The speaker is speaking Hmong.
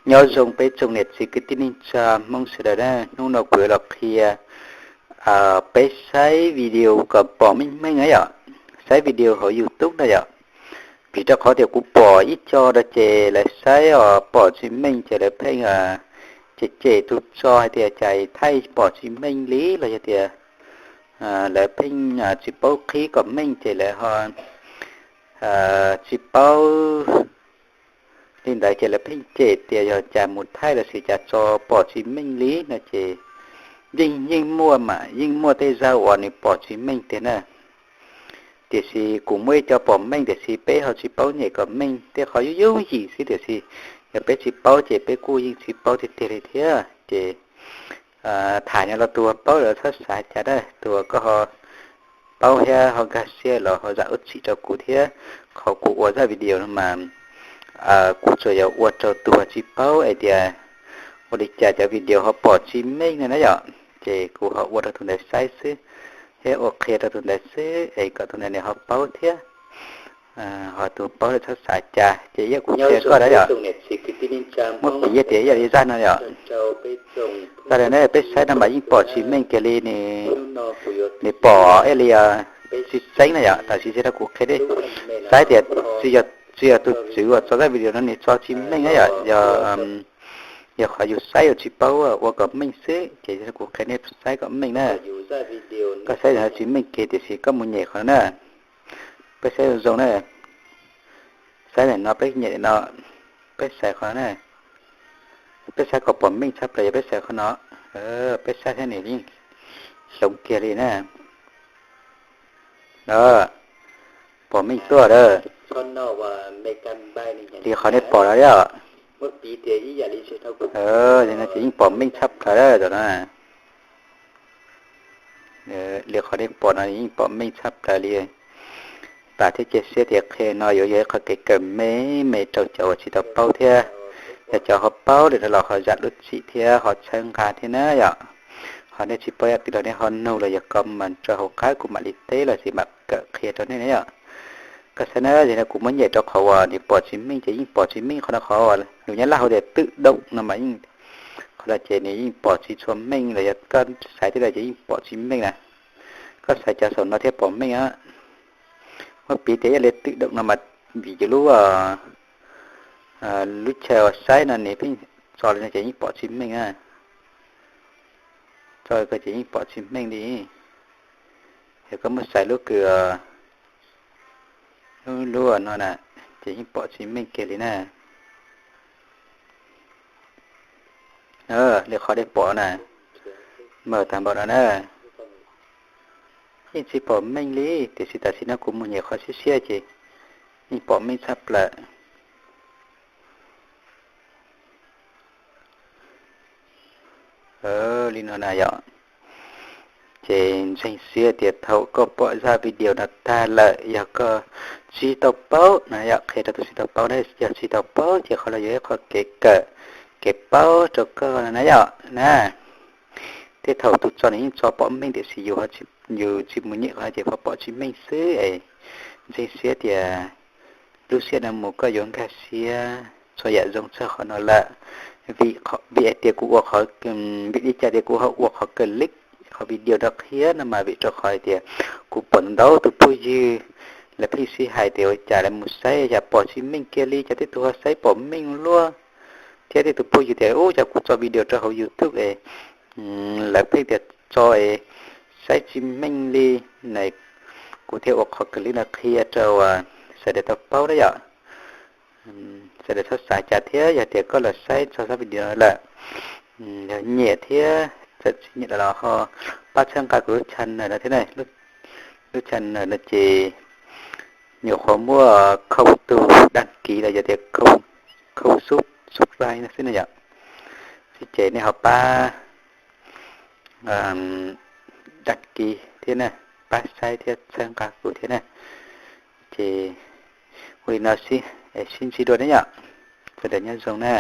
Nyob zoo peb tsoom niam txiv kwv tij neej tsa Hmoob sawv daws na, hnub no kuv yuav los qhia peb saib video kom pom meej meej na yom, saib video hauv YouTube na yom. Vim rau qhov tias kuv pom ib co no ces lawv saib os pom tsis meej ces lawv pheej cem cem tus tso hais tias cas thaij pom tsis meej li los yog tias lawv pheej tsis paub qhib kom meej ces lawv ho tsis paub li ntawd ces lawv pheej cem tias yog cas mus thaij los sis cas tso pom tsis meej li no ces yeej yeej muaj mas yeej muaj tej zaj uas nws pom tsis meej tiag na. Tiam sis kuv muaj ib co pom meej tiam sis peb ho tsis paub nyem kom meej tej qhov yooj yooj yim xwb tiam sis yog peb tsis paub ces peb kuj yeej tsis paub tiag tiag li thiab ces tham nyob los tus uas paub lawm txhob xav cas na, tus uas koj ho paub thiab ho nkag siab los ho zam lub txim rau kuv thiab. Qhov kuv ua zaj video no mas kuv tsuas yog ua rau tus uas tsis paub es tias ua li cas cov video ho pom tsis meej no na yom, ces kuv ho ua rau tus ntawd saib xwb thiab ua qhia rau tus ntawd xwb es kom tus ntawd nws ho paub thiab ho tus paub lawm txhob xav cas ces ib yam kuv qhia koj na yom. Muab piv yog tias ib yam li zaj no yom, zaj no ne peb saib no mas yeej pom tsis meej kiag li, nws pom ib yam li tsis tseeb na yom, tab sis tsis tau kuv qhia li, saib tias tsis yog tus tswv uas tso zaj video no nws tso tsis meej na yom, yog yog qhov yus saib yus tsis paub ua kom meej xwb ces kuv qhia nej saib kom meej na. Koj saib tsis meej kiag tiam sis koj mus nyem qhov no na, peb saib zoo zoo na, saib ntawm no peb nyem no, peb saib qhov no na, peb saib kom pom meej tshaj plaws yog peb saib qhov no, peb saib thiab nws yeej hloov kiag li na. Pom meej tuaj lawm. Li qhov nej pom no yom. Li no ces yeej pom meej tshaj plaws lawm no. Li qhov nej pom no yeej pom meej tshaj plaws li. Vam thiab cia siab tias qhia no yuav yog ib qhov kev kawm me me rau cov uas tsis tau paub thiab. Yog cov ho paub lawm no los ho zam lub txim thiab ho txhawb nqa thiab na yom. Ho nej tsis paub yam twg los nej ho nug los yog comment rau hauv qab kuv mam li teb los sis mam kawm qhia rau nej na yom. Koj saib na, yog no kuv muab nyem rau qhov uas nws pom tsis meej ces yeej pom tsis meej qhov no, qhov uas lus Nyab Laj hu tias tự động no mas yeej, qhov no ces nws yeej pom tsis tshua meej los yog koj xaiv tej no ces yeej pom tsis meej na. Koj xaiv cov saum no thiaj pom meej. Muab piv tias ib yam li tự động no mas vim yus lub lub chaw uas saib no nws pheej tso li no ces yeej pom tsis meej na. Tso li ko ces yeej pom tsis meej li. Yog koj muab xaiv lub kws lub lub no na ces yeej pom tsis meej kiag li na. Li qhov nej pom na, mas tag npaum no na, yeej tsis pom meej li, tiam sis tam sim no kuv mus nyem qhov siab siab ces yeej pom meej tshaj plaws. Li no na yom. Ces ntseeg siab tias thaum koj pom zaj video no tag lawm yog koj tsis tau paub na yom, qhia rau tus tsis tau paub na, yog tsis tau paub ces qhov no yog ib qho kev kawm, kev paub rau koj na yom na. Tej thaum tus tso nws yeej tso pom meej tiam sis yus tsis mus nyem qhov no ces ho pom tsis meej xwb es ntseeg siab tias lub sij hawm no mus koj yuav nkag siab txhua yam zoo txog qhov no lawm. Vim hais tias kuv ua qhov, vim li cas tias kuv ho ua qhov clip, qhov video no qhia no mas vim rau qhov hais tias kuv pom ntau tus phooj ywg lawv pheej sib hais tias ua cas lawv mus saib cas pom tsis meej kiag li, cas tej tus ho saib pom meej luaj, thiab tej tus phooj ywg tias ub cas kuv tso video rau hauv YouTube es lawv pheej tias tso es saib tsis meej li na. Kuv thiaj ua qhov clip no qhia rau sawv daws tau paub na yom. Sawv daws txhob xav cas thiab, yog tias koj los saib txog zaj video no lawm, yog nyiam thiab txawm tsis nyiam los ho pab txhawb nqa kuv lub channel no thiab na. Lub channel no ces nyuam qhuav muaj khoo tus đăng ký los yog tias khoo subscribe no xwb na yom. Ces nej ho pab đăng ký thiab na, pab saib thiab txhawb nqa kuv thiab na. Ces ua li no xwb, sib ntsib dua na yom. Sawv daws nyob zoo na.